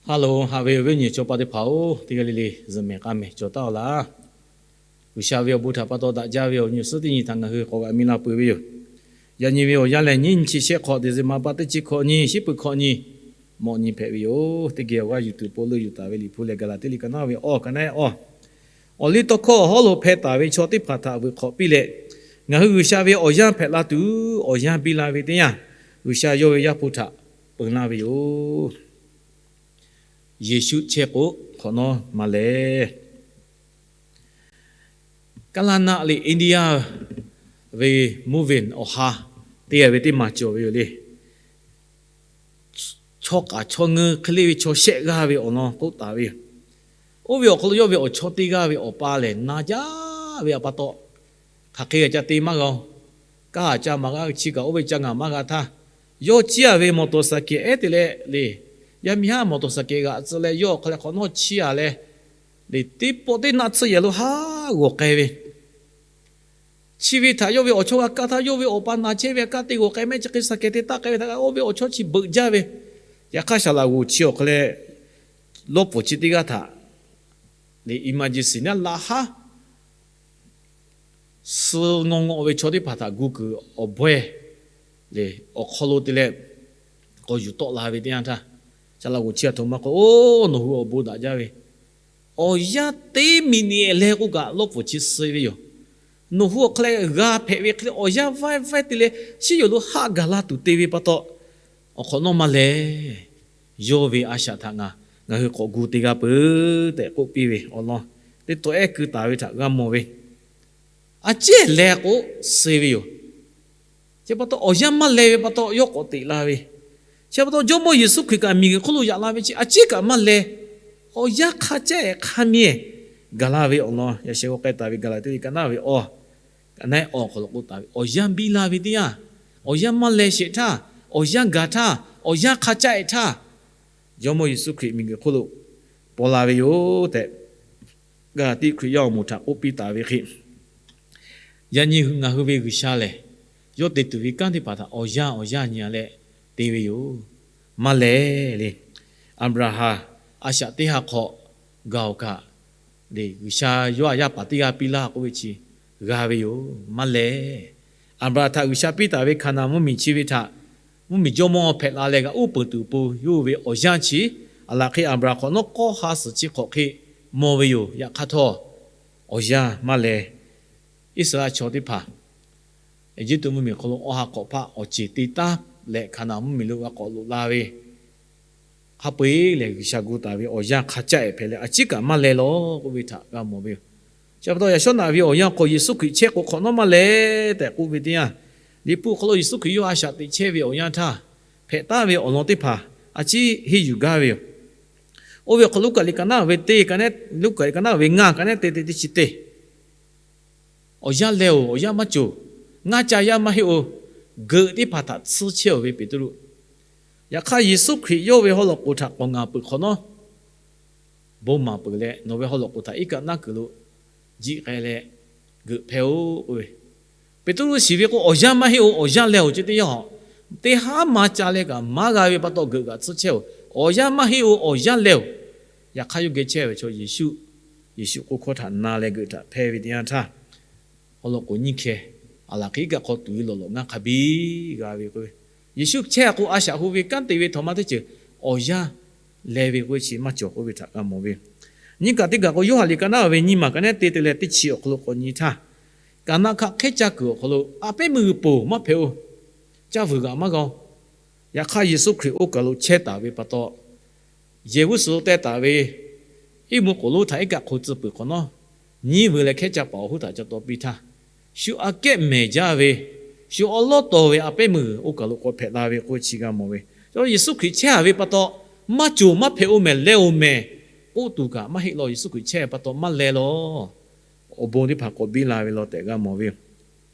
Ha loˬ, haꞈ ve awˬ viˉ awˬ nyi chaw pa teˇ hpaˍ-oˬ, teˇ g'aˇ le le zuhꞈ mehˍ k'aˇ mehˍ cawˬ taˍ-oˬ laˇ. G'uiˬsha ve awˬ bon htaꞈ pa taw daꞈ jaˇ ve awˬ nyi awˬ suhˉ teˇ nyi htaꞈ ngaˬ hui k'awꞈ g'aꞈ mi la peuˬ ve yoˬ. Yaꞈ nyi ve awˬ yanˇ lehˬ, nyiˇ nyi chi shehˆ hk'awꞈ December pa teˇ chi hkawꞈ nyi, shiˉ peuˬ hkawꞈ nyi, mawꞈ nyi hpehꞈ ve yoˬ. Teˇ geh awˬ g'aˇ yuˬ tuˬ po leuˆ yuˬ taˍ ve Liꞈ hpu lehˬ, Gaˍlaˍtiˆ liꞈ ka naˉ ve awˬ ka naˉ awˬ awˬ liˇ tawˇ hkawˇ awˬ hawˉ lo hpeh taˍ ve chaw teˇ hpaˍ htaꞈ veuꞈ hk'awꞈ piˇ leh, ngaˬ hui G'uiˬsha ve awˬ yanˇ hpehꞈ la tuˬ, awˬ yanˇ biˇ la ve teˇ yanˇ, G'uiˬsha yawˇ ve Yaˇ hpu htaꞈ peu laˇ ve yoˬ. Yeˍsuˆ chehˇ k'o, hk'awꞈ nawˉ maˇ lehˬ. Kaˇlaˇ naˆ liꞈ India ve movie awˬ ha te ve teˇ maˬ cawˬ ve yoˬ le. Chaw k'aˍ chaw ngeu hk'e le ve chaw shehˆ g'aˇ ve awˬ lawn k'oˆ taˍ ve yoˬ. Oˇ ve awˬ hk'aw lo yawˇ ve awˬ chawˇ teˇ g'aˇ ve awˬ pa lehˬ, na jaˇ ve awˬ pa taw, hk'aˬ hk'e g'a ca te maˇ g'a-oˬ. Kaˇ ca maˍ g'a chi kaꞈ, oˇ ve ca ngaˬ maˇ g'a htaˇ, yawˇ ciˇ a ve มอเตอร์ไซค์ ehˉ te leh le, yaˇ miˇ haˉ มอเตอร์ไซค์ g'aꞈ tcuh leh yawˇ awˬ hk'aw leh hk'awꞈ nawˉ chiˇ a leh, le teˇ pawˆ teˇ naˆ tsuhˇ yehˬ lo haˉ g'awˬ k'ai ve. Chi ve htaꞈ yawˇ ve awˬ chawˇ g'a kaˇ htaˇ, yawˇ ve awˬ pa na chehˇ ve kaˇ te g'awˬ k'ai mehˆ chi hk'e สะเก็ด te taˆ k'ai ve htaꞈ kaꞈ, oˇ ve awˬ chawˇ chi beuꞈ jaˇ ve. Yaꞈ hk'aˇ, saˍ laꞈ g'oˍ chi awˬ hk'aw leh lawˇ pfuhˍ chi teˇ g'aˇ htaꞈ le emergency naˉ laꞈ haˉ suh ngawˇ ngawˆ ve chaw teˇ hpaˍ htaꞈ gu kuiˬ awˬ bawehˇ le awˬ hk'aw lo te leh k'awꞈ yuˬ tawˆ la ve teˇ yanˇ htaˇ, saˍ laꞈ g'oˍ chi a htoꞈ ma k'o, Oˬ, nawˬ hui awˬ bon daꞈ jaˇ ve, awˬ yanˇ teˇ miˬniꞈ leh k'oˆ kaꞈ lawˇ pfuhˍ chi suh ve yoˬ. Nawˬ hui awˬ hk'aw leh g'a hpehꞈ ve hk'e le awˬ yanˇ vaiˇ vaiˇ te leh shiˉ yoˬ lo haˆ gaˬ la tuˬ te ve pa taw, awˬ hk'awꞈ nawˉ maˇ lehˬ. Yawˇ ve a shaꞈ htaꞈ ngaˬ, ngaˬ hui k'awꞈ gu te g'a peuˬ tehꞈ k'oˆ piˇ ve awˬ lawn, teˇ taw ehˉ keu taˍ ve htaꞈ g'a mawˬ ve. A ciˉ leh k'o, suh ve yoˬ. Chi pa taw awˬ yanˇ maˇ leh ve pa taw yawˇ k'awꞈ teꞈ la ve. Chi pa taw Jawˇmawˇ Yeˍsuˆ Hkriꞈ kaꞈ miˬguiˬ hk'oˆ lo yaꞈ la ve chi a ciˉ kaꞈ maˇ leh, awˬ yanˇ hk'a caˇ-ehˍ hk'a mi-ehˍ gaˬ la ve awˬ lawn yaꞈ sheh g'aw k'ai taˍ ve Gaˍlaˍtiˆ liꞈ ka naˉ ve awˬ ka naˉ awˬ hk'aw lo k'oˆ taˍ ve, awˬ yanˇ biˇ la ve teˇ yanˇ, awˬ yanˇ maˇ leh sheˍ htaˇ, awˬ yanˇ gaˬ htaˇ, awˬ yanˇ hk'a caˇ-ehˍ htaˇ, Jawˇmawˇ Yeˍsuˆ Hkriꞈ miˬguiˬ hk'oˆ lo paw la ve yoˬ tehꞈ, Gaˍlaˍtiˆ Hkriꞈ yaˇ awˬ moˍ htaꞈ k'oˆ piˇ taˍ ve hk'e, yaꞈ nyi ngaˬ hui ve G'uiˬsha lehˬ, yawˇ te tuˬ ve kanˉ teˇ hpaˍ htaꞈ awˬ yanˇ awˬ yanˇ nyi-a leh te ve yoˬ. Maˇ lehˬ le, Aˍbraˍhanˍ a shaꞈ teˇ ha hk'awꞈ gaˬ-oˬ kaꞈ, le G'uiˬsha yawˇ htaꞈ yaˇ paˍ teˇ g'aˇ piˇ laˇ k'oˆ ve chi g'a ve yoˬ. Maˇ lehˬ, Aˍbraˍhanˍ htaꞈ G'uiˬsha piˇ taˍ ve Hkaˍnanˍ mvuhˇmiˬ chi ve htaꞈ mvuhˇmiˬ jawˇmawˇ hpehꞈ la leh g'a uˉ peunˍ tuˬ awˬ pon yawˇ hui ve awˬ yanˇ chi, aˬ laˬ hk'e Aˍbraˍhanˍ hk'awꞈ nawˉ k'awˇ ha suhˍ chi hk'awꞈ hk'e mawˬ ve yoˬ. Yaꞈ hk'aˇ htawˇ, awˬ yanˇ maˇ leh, Iˉsaˍreˍlaˆ chaw teˇ hpaˍ Eˇjiˇtuꞈ mvuhˇmiˬ hk'aw lo awˬ ha hk'awꞈ hpaˆ awˬ ceˬ te taˉ leh, Hkaˍnanˍ mvuhˇmiˬ lo g'a k'awꞈ loꞈ la ve hk'a peu-eˬ lehˬ, G'uiˬsha gu taˍ ve awˬ yanˇ hk'a caˇ-ehˍ hpehꞈ leh, a ciˉ kaꞈ maˇ leh law k'oˆ ve htaꞈ g'a mawˬ ve yoˬ. Chi pa taw, yaꞈ shawˉ naꞈ ve awˬ yanˇ hk'aw Yeˍsuˆ Hkriꞈ chehˇ k'o, hk'awꞈ nawˉ maˇ leh tehꞈ k'oˆ ve teˇ yanˇ, Liꞈ hpu awˬ hk'aw lo Yeˍsuˆ Hkriꞈ yawˇ a shaꞈ teꞈ chehˇ ve awˬ yanˇ htaˇ, hpehꞈ taˍ ve awˬ lawn teˇ hpaˍ a ciˉ henˇ yuˬ gaˇ ve yoˬ. Oˇ ve awˬ hk'aw lo Luˉkaꞈ liꞈ ka naˉ ve teˇ ka naˉ, Luˉkaꞈ liꞈ ka naˉ ve ngaˇ ka naˉ te te teˇ chi teˇ Awˬ yanˇ leh-oˬ, awˬ yanˇ maˇ cawˬ. Ngaˇ ca yaˇ maˇ heˆ-oˬ, geuꞈ teˇ hpaˍ htaꞈ tsuhˇ chehˇ-oˬ ve Peˍtruˆ. Yaꞈ hk'aˇ, Yeˍsuˆ Hkriꞈ yawˇ ve haw loꞈ k'oˍ htaꞈ k'awꞈ ngaˍ peuˬ hk'awꞈ nawˉ, bon maˍ peuˬ leh, nawˬ ve haw loꞈ k'oˍ htaꞈ iˉ kaˆ naˉ kuiˬ lo jiˆ k'ai leh geuꞈ hpehˇ-oˆ k'oˆ ve, Peˍtruˆ shiˍ ve k'o, Awˬ yanˇ maˇ heˆ-oˬ, awˬ yanˇ leh-oˬ ceh teˇ yanˇ-oˬ, teˇ haˉ ma ca leh kaꞈ maˇ g'a ve pa taw geuꞈ kaꞈ tsuhˇ chehˇ-oˬ. Awˬ yanˇ maˇ heˆ-oˬ, awˬ yanˇ leh-oˬ. Yaꞈ hk'aˇ, yawˇ geh chehˇ ve chaw Yeˍsuˆ, Yeˍsuˆ k'oˆ hkawˇ htaꞈ na leh geuꞈ htaꞈ hpehˇ ve teˇ yanˇ htaˇ, haw loꞈ k'oˍ nyiˇ hkeh, aˬ laˬ hk'e iˉ kaˆ hk'aw tuˬ ve lawˬ lawꞈ ngaˇ hk'a biˇ g'a ve k'o, Yeˍsuˆ chehˇ-a k'o, a shaꞈ hu ve kanˉ te ve htawꞈ ma teˇ ceuˬ awˬ yanˇ leh ve k'oˆ ve chi maˇ cawˬ k'oˆ ve htaꞈ g'a mawˬ ve. Nyiˇ kaꞈ teˇ kaꞈ k'o, Yoˇhanˬ liꞈ ka naˉ ve nyiˇ maˬ ka naˉ te te leh teˇ chi awˬ hk'aw lo k'awꞈ nyi htaˇ, Kaˍnaˆ hkaˆ hkehˉ caˇ kuiˬ awˬ hk'aw lo a pehˉ meuˇ g'uiˬ poˬ maˇ hpehꞈ-oˬ, caˇ vuiˬ g'aꞈ maˇ g'a-oˬ. Yaꞈ hk'aˇ, Yeˍsuˆ Hkriꞈ oˇ kaˬ lo chehˇ taˍ ve pa taw, yehˬ g'uˇ suhˍ lo teh taˍ ve iˉ mvuhˇ k'oˍ lonˉ htaꞈ iˉ kaˆ hk'o tcuh peuˬ hk'awꞈ nawˉ, nyiˉ vuiˬ leh hkehˉ caˇ paˍ awˬ hoˉ htaꞈ ca taw piˇ htaˇ, shu aꞈ kehˉ mehˍ jaˇ ve, shu awˉ lawˉ taw ve a pehˉ meuˇ g'uiˬ oˇ kaˬ lo k'awꞈ hpehꞈ la ve k'oˆ chi g'a mawˬ ve. Yeˍsuˆ Hkriꞈ chehˇ-a ve pa taw, maˇ cawˬ maˇ hpehꞈ-oˬ mehˍ, leh-oˬ mehˍ k'oˆ tuˬ kaꞈ maˇ heˆ law. Yeˍsuˆ Hkriꞈ chehˇ-a ve pa taw maˇ leh law. Awˬ bon teˇ hpaˍ k'awꞈ biˇ la ve law tehꞈ g'a mawˬ ve yoˬ.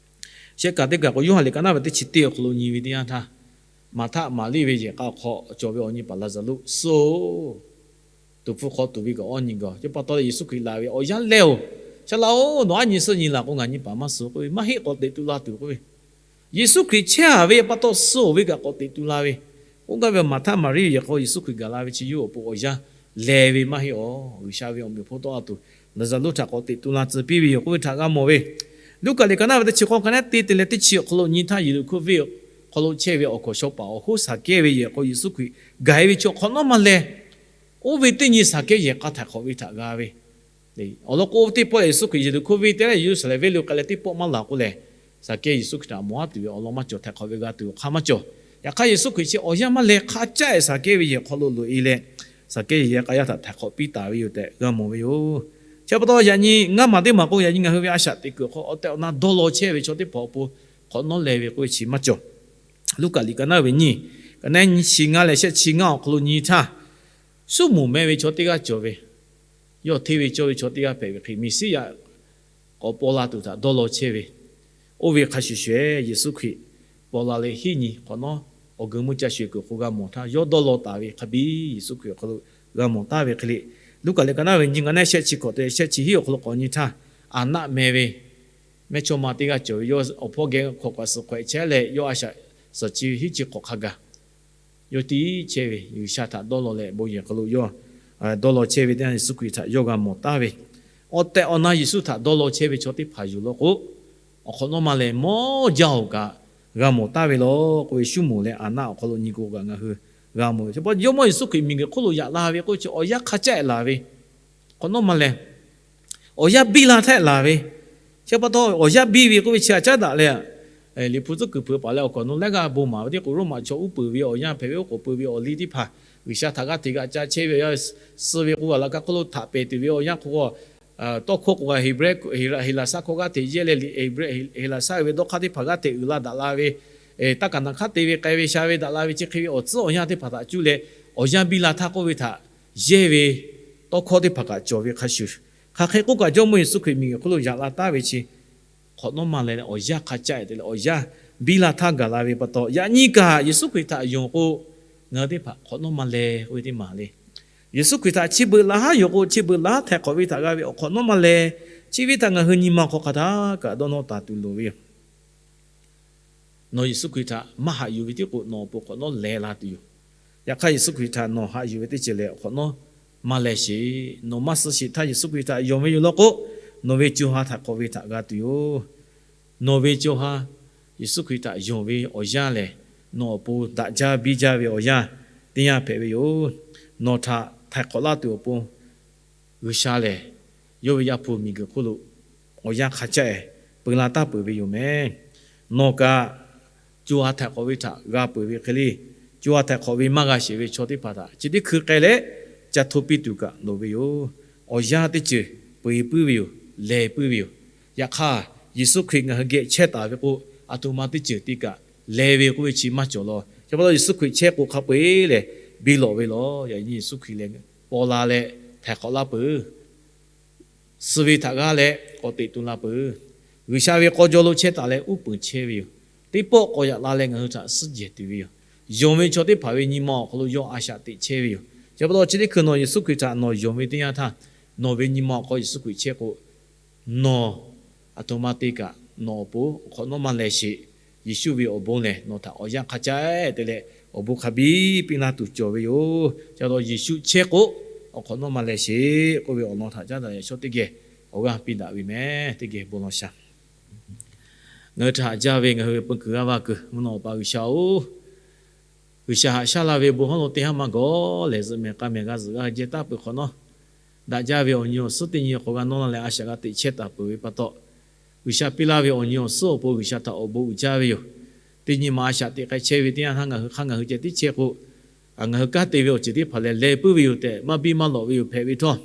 Shehˆ kaꞈ teˇ kaꞈ k'o, Yoˇhanˬ liꞈ ka naˉ ve teˇ chi teˇ awˬ hk'aw lo nyi ve teˇ yanˇ htaˇ, Maˍhtaˆ Maˍriˆ ve yehˬ k'a awˬ hk'aw cawˬ ve awˬ nyi paˍ Laˍzaˍruˆ suh-oˬ, tuˍ hpfuh hk'aw tuˍ ve kaꞈ awˇ nyi gaˬ. Chi pa taw leh Yeˍsuˆ Hkriꞈ laˬ ve, Awˬ yanˇ leh-oˬ, shaˍ laꞈ-oˬ, nawˬ aˉ nyi suh nyi laˬ k'o, ngaˬ nyi paˍ maˇ suh k'oˆ ve, maˇ heˆ, k'awꞈ teꞈ tu la tuˬ k'oˆ ve, Yeˍsuˆ Hkriꞈ chehˇ-a ve pa taw suh-oˬ ve kaꞈ k'awꞈ teꞈ tu la ve. Oˇ gaˇ ve Maˍhtaˆ Maˍriˆ yehˬ hk'aw Yeˍsuˆ Hkriꞈ gaˬ la ve chi yawˇ awˬ pon awˬ yanˇ lehˬ ve maˇ heˆ awˬ. G'uiˬsha ve awˬ meꞈ awˬ hponˇ tawˆ la tuˬ Laˍzaˍruˆ htaꞈ k'awꞈ teꞈ tu la tcuh piˇ ve yoˬ k'oˆ ve htaꞈ g'a mawˬ ve. Luˉkaꞈ liꞈ ka naˉ ve teˇ chi k'awˇ ka naˉ te te leh teˇ chi awˬ hk'aw lo nyi htaˇ, Yeˍriˆhkoˇ venˇ awˬ hk'aw lo chehˇ ve awˬ hkawnˍ shaw paˍ awˬ hoˉ Saˍkehˇ ve yehˬ k'aw Yeˍsuˆ Hkriꞈ gaˬ e ve chi awˬ hk'awꞈ nawˉ maˇ leh, oˇ ve teˇ nyi Saˍkehˇ yehˬ k'a htaiˍ hk'awꞈ ve htaꞈ g'a ve awˬ lawn k'o, teˇ pawˆ lehˬ Yeˍsuˆ Hkriꞈ Yeˍriˆhkoˇ venˇ te leh Yeˍruˆsaˍlehnˍ venˇ lo k'ai leh teˇ pawˆ maˇ laˬ k'o lehˬ, Saˍkehˇ Yeˍsuˆ Hkriꞈ htaꞈ mawˬ haˉ tuˬ ve awˬ lawn maˇ cawˬ, htaiˍ hk'awꞈ ve g'a tuˬ awˬ hk'aˇ maˇ cawˬ. Yaꞈ hk'aˇ Yeˍsuˆ Hkriꞈ chi awˬ yanˇ maˇ leh hk'a caˆ ehˍ Saˍkehˇ ve yehˬ hk'aw lo loꞈ e leh, Saˍkehˇ yehˬ k'a yaˇ htaꞈ htaiˍ hk'awꞈ piˇ taˍ ve yoˬ tehꞈ g'a mawˬ ve yoˬ. Chi pa taw yaꞈ nyi ngaˇ maˬ teˇ maˬ k'o, yaꞈ nyi ngaˬ hui ve a shaꞈ teꞈ kuiˬ hk'aw awˬ tehˬ awˬ na dawˇ law chehˇ ve chaw teˇ hpaˍ awˬ pon hk'awꞈ nawˉ leh ve k'oˆ ve chi maˇ cawˬ. Luˉkaꞈ liꞈ ka naˉ ve nyiˇ, ka naˉ nyi chi ngaˇ leh shehˆ chi ngaˇ awˬ hk'aw lo nyi htaˇ, Suˉmonˍ meh ve chaw teˇ g'aˇ cawˬ ve, yawˇ hteˇ ve cawˇ ve chaw teˇ g'aˇ hpehꞈ ve hk'e, Meˍsiˉyaꞈ k'awꞈ paw la tuˬ htaꞈ dawˇ law chehˇ ve, oˇ ve hk'a shuˍ shuˍ ehˉ Yeˍsuˆ Hkriꞈ paw la leh hiˉ nyi hk'awꞈ nawˉ awˬ geu meuˇ caˇ shuˍ kuiˬ hk'aw g'a mawˬ htaˇ, yawˇ dawˇ law taˍ ve hk'a biˇ Yeˍsuˆ Hkriꞈ awˬ hk'aw lo g'a mawˬ taˍ ve hk'e le. Luˉkaꞈ liꞈ ka naˉ ve nyiˇ, ka naˉ shehˆ chi hkawꞈ te shehˆ chi hiˉ awˬ hk'aw lo k'awꞈ nyi htaˇ, Aˍnaˆ meh ve mehˇchawˇma teˇ g'aˇ cawˬ ve, yawˇ awˬ hpawˇ geh hk'awꞈ k'awꞈ suhˍ hk'awehꞈ chehˇ leh, yawˇ a shaꞈ suhˍ chi hiˉ chi hk'awꞈ hk'a gaˬ yawˇ tiˉ chehˇ ve G'uiˬsha htaꞈ dawˇ law leh bon yehˬ hk'aw lo yawˇ dawˇ law chehˇ ve teˇ yanˇ, Yeˍsuˆ Hkriꞈ htaꞈ yawˇ g'a mawˬ taˍ ve, awˬ tehˬ awˬ na Yeˍsuˆ htaꞈ dawˇ law chehˇ ve chaw teˇ hpaˍ yuˬ law k'o, awˬ hk'awꞈ nawˉ maˇ leh mawˇ jaˇ awˬ kaꞈ g'a mawˬ taˍ ve law k'oˆ ve, Suˉmonˍ leh Aˍnaˆ awˬ hk'aw lo nyi k'o kaꞈ ngaˬ hui g'a mawˬ ve. Jawˇmawˇ Yeˍsuˆ Hkriꞈ miˬguiˬ hk'oˆ lo yaꞈ la ve k'oˆ ve chi awˬ yanˇ hk'a caˆ ehˍ laˬ ve, hk'awꞈ nawˉ maˇ leh awˬ yanˇ biˇ la htaˇ ehˍ laˬ ve. Chi pa taw awˬ yanˇ biˇ ve k'oˆ ve chi htaꞈ caˉ daꞈ leh, Liꞈ hpu tcuhˉ kuiˬ hpeuꞈ paˍ leh awˬ kaˍ awˬ nu laiˉ g'aˇ bon maˍ ve teˇ k'o, Roˉmaꞈ chaw uˉ peunˍ ve awˬ yanˇ hpehꞈ ve, oˉ k'oˍ pui ve awˬ liˇ teˇ hpaˍ G'uiˬsha htaꞈ g'aˇ hteꞈ g'aꞈ ca chehˇ ve awˬ yanˇ, suh ve k'o, a laꞈ ka hk'oˆ lo htaꞈ pehˍ tuˬ ve awˬ yanˇ hk'oˆ k'o, tawˇ hkawˇ k'o, Heˍlaˍsaˆ hk'aw g'aˇ hteꞈ yehˇ leh, Heˍlaˍsaˆ ve dawˇ hk'aˇ teˇ hpaˍ g'aˇ hteꞈ uiˍ la daꞈ la ve, taˇ kaˍ naˍ hk'aˇ te ve k'ai ve sha ve daꞈ la ve chi hk'e ve awˬ tcuhˉ awˬ yanˇ teˇ hpaˍ htaꞈ cuˇ leh, awˬ yanˇ biˇ la htaˇ k'oˆ ve htaꞈ yehˇ ve tawˇ hkawˇ teˇ hpaˍ kaꞈ cawˬ ve hk'a shuˍ, hk'aˬ hk'e k'oˆ kaꞈ Jawˇmawˇ Yeˍsuˆ Hkriꞈ miˬguiˬ hk'oˆ lo yaꞈ la taˍ ve chi hk'awꞈ nawˉ maˇ leh awˬ yanˇ hk'a caˆ ehˍ te leh awˬ yanˇ biˇ la htaˇ gaˬ la ve pa taw, yaꞈ nyi kaꞈ Yeˍsuˆ Hkriꞈ htaꞈ yonˍ k'o, ngaˬ hui teˇ hpaˍ hk'awꞈ nawˉ maˇ leh k'oˆ ve teˇ maˬ le. Yeˍsuˆ Hkriꞈ htaꞈ chi beuꞈ laˬ haˉ yonˍ k'o, chi beuꞈ laˬ haˉ htaiˍ hk'awꞈ ve htaꞈ g'a ve awˬ hk'awꞈ nawˉ maˇ leh, chi ve htaꞈ ngaˬ hui nyi ma hk'aw hk'a htaˇ kaꞈ dawˇ nawˇ taˍ tuˬ loˍ ve yoˬ. Nawˬ Yeˍsuˆ Hkriꞈ htaꞈ maˇ haꞈ yuˬ ve tiˉ k'o, nawˬ awˬ pon hk'awꞈ nawˉ leh la tuˬ yoˬ. Yaꞈ hk'aˇ Yeˍsuˆ Hkriꞈ htaꞈ nawˬ haꞈ yuˬ ve teˇ ceuˬ lehˬ, awˬ hk'awꞈ nawˉ maˇ leh sheˍ. Nawˬ maˇ suh sheˍ htaˇ Yeˍsuˆ Hkriꞈ htaꞈ yonˍ ve yoˬ law k'o, nawˬ ve co ha htaiˍ hk'awꞈ ve htaꞈ g'a tuˬ yoˬ. Nawˬ ve co ha Yeˍsuˆ Hkriꞈ htaꞈ yonˍ ve awˬ yanˇ lehˬ, nawˬ awˬ pon daꞈ jaˇ biˇ jaˇ ve awˬ yanˇ teˇ yanˇ hpehꞈ ve yoˬ. Nawˬ htaꞈ htaiˍ hk'awꞈ laˇ tuˬ awˬ pon G'uiˬsha lehˬ, yawˇ ve Yaˇ hpu miˬguiˬ hk'oˆ lo awˬ yanˇ hk'a caˆ ehˍ peu la taˍ peuˬ ve yoˬ mehˍ. Nawˬ kaꞈ co ha htaiˍ hk'awꞈ ve htaꞈ g'a peuˬ ve hk'e le, co ha htaiˍ hk'awꞈ ve maˇ g'a sheˍ ve chaw teˇ hpaˍ htaꞈ chi teˇ hkui k'ai leh ca hto piˇ tuˬ kaꞈ loˍ ve yoˬ. Awˬ yanˇ teˇ ceuˬ peu e puiˉ ve yoˬ, lehˬ puiˉ ve yoˬ. Yaꞈ hk'aˇ, Yeˍsuˆ Hkriꞈ ngaˬ hui geh chehˇ taˍ ve k'o, aˬ htoꞈ ma teˇ ceuˬ te kaꞈ lehˬ ve k'oˆ ve chi maˇ cawˬ law. Chi pa taw Yeˍsuˆ Hkriꞈ chehˇ k'o hk'a peu eˬ lehˬ, biˇ lawꞈ ve law. Yaꞈ nyi Yeˍsuˆ Hkriꞈ lehˬ, paw la leh htaiˍ hk'awꞈ laˇ peuˬ. Suh ve htaꞈ g'aˇ leh k'awꞈ teꞈ to la peuˬ. G'uiˬsha ve k'aw jaw lo chehˇ taˍ leh uˉ peunˍ chehˇ ve yoˬ. Teˇ pawˆ k'awꞈ yaꞈ la leh ngaˬ hui htaꞈ suhˉ jehˬ tuˬ ve yoˬ. Yonˍ ve chaw teˇ hpaˍ ve nyi ma awˬ hk'aw lo yawˇ a shaꞈ teꞈ chehˇ ve yoˬ. Chi pa taw chi teˇ hkui nawˬ Yeˍsuˆ Hkriꞈ htaꞈ nawˬ yonˍ ve teˇ yanˇ htaˇ, nawˬ ve nyi ma awˬ hk'aw Yeˍsuˆ Hkriꞈ chehˇ k'o, nawˬ aˬ htoꞈ ma te kaꞈ nawˬ awˬ pon awˬ hk'awꞈ nawˉ maˇ leh sheˍ. Yeˍsuˆ ve awˬ bon lehˬ nawˬ htaꞈ awˬ yanˇ hk'a caˆ ehˍ te leh awˬ bon hk'a biˇ piˇ laˇ tuˬ cawˬ ve yoˬ. Chi pa taw Yeˍsuˆ chehˇ k'o, awˬ hk'awꞈ nawˉ maˇ leh sheˍ k'oˆ ve awˬ lawn htaꞈ caˉ daꞈ yaꞈ shawˉ teˇ geh awˬ g'aˇ piˇ daꞈ ve mehˍ. Teˇ geh bon lawˬ shaˍ. Ngaˬ hui htaꞈ haꞈ jaˇ ve ngaˬ hui ve peu kuiˬ g'aˇ va kuiˬ mvuhˇ naw Awˬ pa G'uiˬsha-oˬ, G'uiˬsha haꞈ shaˉ laˇ ve bon hawˉ lo teˇ haˉ maˇ gawˬ lehˬ, zuhꞈ mehˍ k'a mehˍ g'a zuhꞈ g'a jehˇ taˍ peuˬ hk'awꞈ nawˉ, daꞈ jaˇ ve awˬ nyi awˬ suhˉ teˇ nyi hk'awꞈ g'a nawˇ laˇ leh a shaꞈ g'a teꞈ chehˇ taˍ peuˬ ve pa taw, G'uiˬsha piˇ laˇ ve awˬ nyi awˬ suhˉ awˬ pon G'uiˬsha htaꞈ awˬ bon uiˍ jaˇ ve yoˬ. Teˇ nyi ma a shaꞈ teꞈ k'ai chehˇ ve teˇ yanˇ htaˇ ngaˬ hui hk'aˇ ngaˬ hui ceh tiˉ chehˇ k'o, ngaˬ hui kanˉ te ve awˬ ceuˬ teˇ hpaˍ lehˬ leh puiˉ ve yoˬ tehꞈ maˇ biˇ maˇ lawꞈ ve yoˬ hpehꞈ ve htawˇ,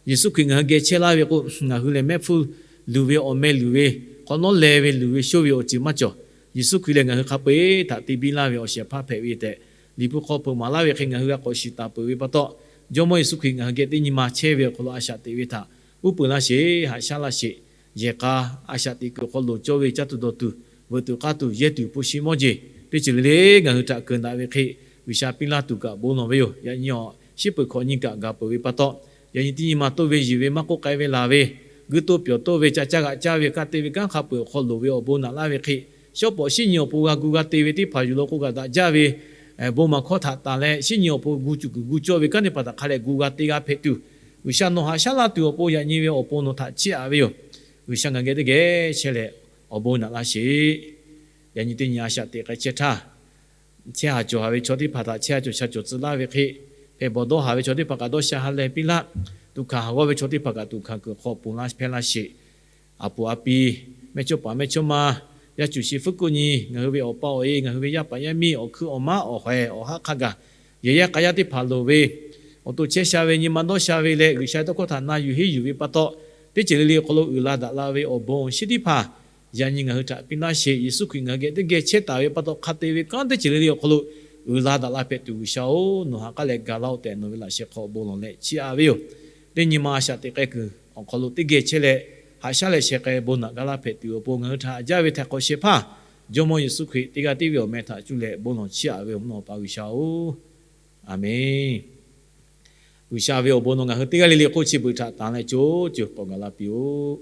Yeˍsuˆ Hkriꞈ ngaˬ hui geh chehˇ laˇ ve k'o, ngaˬ hui lehˬ mehˆ hpfuhˇ luˬ ve awˬ meh luˬ ve, hk'awꞈ nawˉ leh ve luˬ ve shoˇ ve awˬ ceuˬ maˇ cawˬ. Yeˍsuˆ Hkriꞈ lehˬ ngaˬ hui hk'a peu eˬ htaꞈ te biˇ laˇ ve awˬ shehˍ hpaˇ hpehꞈ ve tehꞈ, Liꞈ hpu hk'aw hpeuꞈ maˍ laˇ ve hk'e ngaˬ hui g'a k'awꞈ shiˍ taˍ peuˬ ve pa taw, Jawˇmawˇ Yeˍsuˆ Hkriꞈ ngaˬ hui geh teˇ nyi ma chehˇ ve awˬ hk'aw lo a shaꞈ teꞈ ve htaꞈ uˉ peunˍ laˇ sheˍ, haꞈ shaˉ laˇ sheˍ. Yehˬ k'a a shaꞈ teꞈ kuiˬ hk'aw loˍ cawˇ ve caˇ tuˬ dawˬ tuˬ, veuꞈ tuˬ k'aˇ tuˬ, yehˇ tuˬ hpu shi mawˇ jeˬ teˇ ceuˬ le le ngaˬ hui htaꞈ keunˍ daꞈ ve hk'e, G'uiˬsha piˇ laˇ tuˬ kaꞈ bon lawˬ ve yoˬ. Yaꞈ nyi awˬ shiˉ peuˬ hkawꞈ nyi kaꞈ gaˬ peuˬ ve pa taw, yaꞈ nyi teˇ nyi ma toˇ ve yiˬ ve maˇ k'oˆ k'ai ve laˬ ve, guiˇ toˇ pyawˬ toˇ ve ca caˇ g'aꞈ caˇ ve kaˇ te ve kanˉ hk'a peu-eˬ awˬ hk'aw loˍ ve awˬ bon naꞈ laˇ ve hk'e, shawˉ pawˍ shiˉ nyi awˬ pon g'a gu g'a te ve teˇ hpaˍ yuˬ law k'o kaꞈ daꞈ jaˇ ve, bon maˍ hkawˇ htaꞈ tanˬ leh, shinˉ nyi awˬ pon gu cuˬ kuiˬ gu cawˇ ve kanˉ teˇ hpaˍ htaꞈ hk'a leh gu g'a te g'a hpehꞈ tuˬ, G'uiˬsha nawˬ haꞈ shaˉ laˇ tuˬ awˬ pon yaꞈ nyi ve awˬ pon nawˬ htaꞈ chiˇ aꞈ ve yoˬ. G'uiˬsha ngaˬ geh teˇ geh chehˇ leh awˬ bon naꞈ laˇ sheˍ. Yaꞈ nyi teˇ nyi a shaꞈ teꞈ k'ai chehˇ htaˇ, chehˇ haˍ cawˬ haˍ ve chaw teˇ hpaˍ htaꞈ chehˇ haˍ cawˬ sha cawˬ tcuh laˇ ve hk'e, hpehꞈ bawˬ dawˇ haˍ ve chaw teˇ hpaˍ kaꞈ dawˇ sha ha lehˬ piˇ laˇ. Tuꞈ hkanˍ haˍ g'awˇ ve chaw teˇ hpaˍ kaꞈ tuꞈ hkanˍ kuiˬ hk'aw ponˬ laˇ hpehˇ laˇ sheˍ. A puˍ a pi, mehˇchawˇpaˍ mehˇchawˇma, yaˇ cuˬ shi fuˉ kuˆ nyi, ngaˬ hui ve awˬ pa awˬ e, ngaˬ hui ve yaˇ paˍ yaˇ miˇ, awˬ hkuiˉ awˬ maˉ awˬ hawehˍ awˬ haˉ hk'a gaˬ, yehˬ yaˇ k'a yaˇ teˇ hpaˍ loˍ ve, awˬ to chehˇ sha ve, nyi ma dawˇ sha ve leh G'uiˬsha ve tawˇ hkawˇ htaꞈ na yuˬ henˇ yuˬ ve pa taw, teˇ ceuˬ le le awˬ hk'aw lo uiˍ la daꞈ la ve awˬ bon awˬ shinˉ teˇ hpaˍ yaꞈ nyi ngaˬ hui htaꞈ piˇ laˇ sheˍ. Yeˍsuˆ Hkriꞈ ngaˬ hui geh teˇ geh chehˇ taˍ ve pa taw, hk'a te ve kanˉ teˇ ceuˬ le le awˬ hk'aw lo uiˍ la daꞈ la hpehꞈ tuˬ, G'uiˬsha-oˬ, nawˬ haꞈ k'aˉ leh ga laˇ-oˆ tehꞈ nawˬ ve laꞈ sheh hk'aw bon lawˬ leh chiˇ aꞈ ve yoˬ. Teˇ nyi ma a shaꞈ teꞈ k'ai kuiˬ awˬ hk'aw lo teˇ geh chehˇ leh, haꞈ shaˉ leh sheh k'ai bon naꞈ ga laˇ hpehꞈ tuˬ awˬ pon ngaˬ hui htaꞈ haꞈ jaˇ ve htaiˍ hk'awꞈ shehˍ hpaˇ Jawˇmawˇ Yeˍsuˆ Hkriꞈ teˇ g'aˇ tiˉ ve awˬ meh htaꞈ cuˇ leh bon lawˬ chiˇ aꞈ ve yoˬ, mvuhˇ naw pa G'uiˬsha-oˬ, Aˍmenˇ. G'uiˬsha ve awˬ bon nawˬ ngaˬ hui teˇ g'aˇ le le hk'oˆ chi beuꞈ htaꞈ tanˬ leh co ceuˬ k'awꞈ gaˬ la piˇ-oˆ.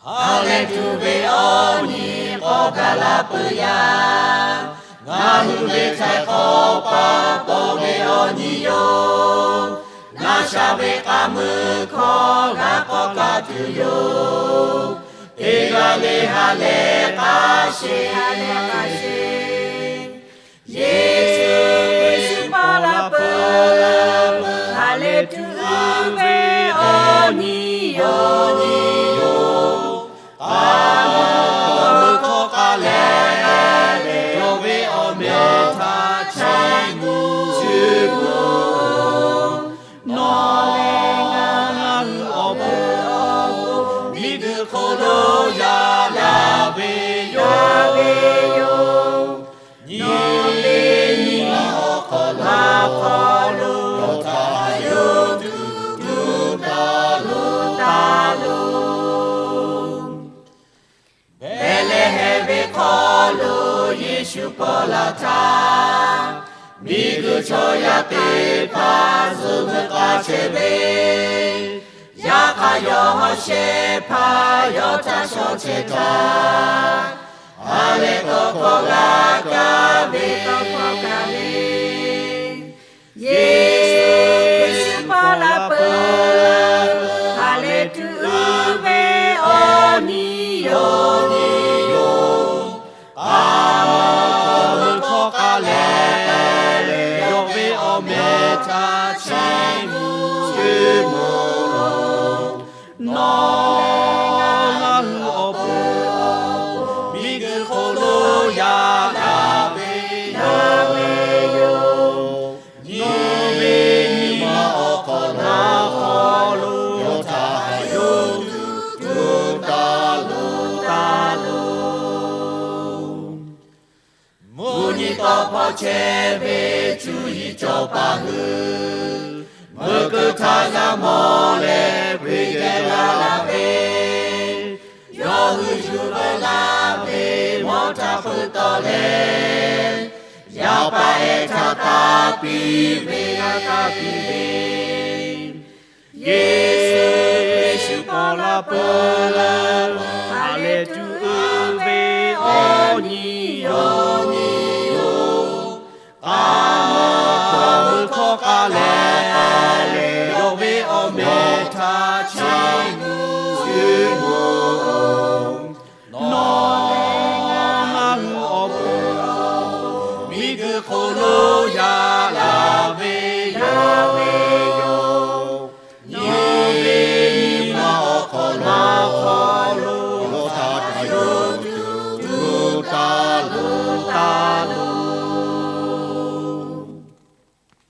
Ha lehˬ tuˬ ve awˬ nyi k'awꞈ gaˬ la peuˬ yaˇ, ngaˬ hui ve htaiˍ hk'awꞈ pa paw ve awˬ nyi yoˬ. Ngaˬ sha ve k'a meuˇ hkawˇ g'a k'awꞈ kaˇ tuˬ yoˬ. Teˇ g'aˇ le ha lehˬ k'a sheˍ, ha lehˬ k'a sheˍ. Yeˍsuˆ Hkriꞈ shu paw la peuˬ, ha lehˬ tuˬ uiˍ ve awˬ nyi yoˬ. A meuˇ hkawˇ k'a leh, yawˇ ve awˬ meh htaꞈ chiˇ mvuh, chiˇ mvuh. Nawˬ leh ngaˬ hui awˬ pon miˬguiˬ hk'oˆ lo yaꞈ la ve yoˬ. Nyi ve nyi ma awˬ hk'aw lo, yawˇ htaꞈ yawˇ tuˬ tuˬ taˍ lo taˍ lo. Behˍlehˍhehnˍ ve hk'aw lo Yeˍsuˆ paw la htaˇ, miˬguiˬ chaw yaˇ teˇ hpaˍ zuhꞈ meuˇ k'a chehˇ ve, yaꞈ hk'aˇ yawˇ hawˉ shehˍ hpaˇ yawˇ htaꞈ shaw chehˇ htaˇ, ha lehˬ tawˇ hkawˇ g'a kaˇ ve, tawˇ hkawˇ kaˇ ve. Yeˍsuˆ Hkriꞈ shu paw la peuˬ, ha lehˬ tuˬ uiˍ ve awˬ nyi yoˬ, nyi yoˬ. A meuˇ hkawˇ k'a leh, yawˇ ve awˬ meh htaꞈ chiˇ mvuh, chiˇ mvuh. Nawˬ leh ngaˬ hui awˬ pon miˬguiˬ hk'oˆ lo yaꞈ la ve, yaꞈ ve yoˬ. Nyi ve nyi ma awˬ hk'aw lo, hk'aw lo yawˇ htaꞈ yawˇ tuˬ tuˬ taˍ lo taˍ lo. Mvuhˇ nyi tawˇ hpawˇ chehˇ ve cuˇ yiˍ cawˬ paˍ hui, meuˇ keu htaˇ g'a mawˬ leh hkui geh g'a la ve, yawˇ hui yuˬ ve laˇ ve mawˇ htaꞈ hpeuꞈ tawˆ leh, yaˇ paˍ ehˉ htaꞈ taˇ piˇ ve, taˇ piˇ ve. Yeˍsuˆ Hkriꞈ shu paw la peuˬ, ha lehˬ tuˬ uiˍ ve awˬ nyi yoˬ, nyi yoˬ. A meuˇ hkawˇ k'a leh, yawˇ ve awˬ meh htaꞈ chiˇ mvuh, chiˇ mvuh. Nawˬ leh ngaˬ hui awˬ pon miˬguiˬ hk'oˆ lo yaꞈ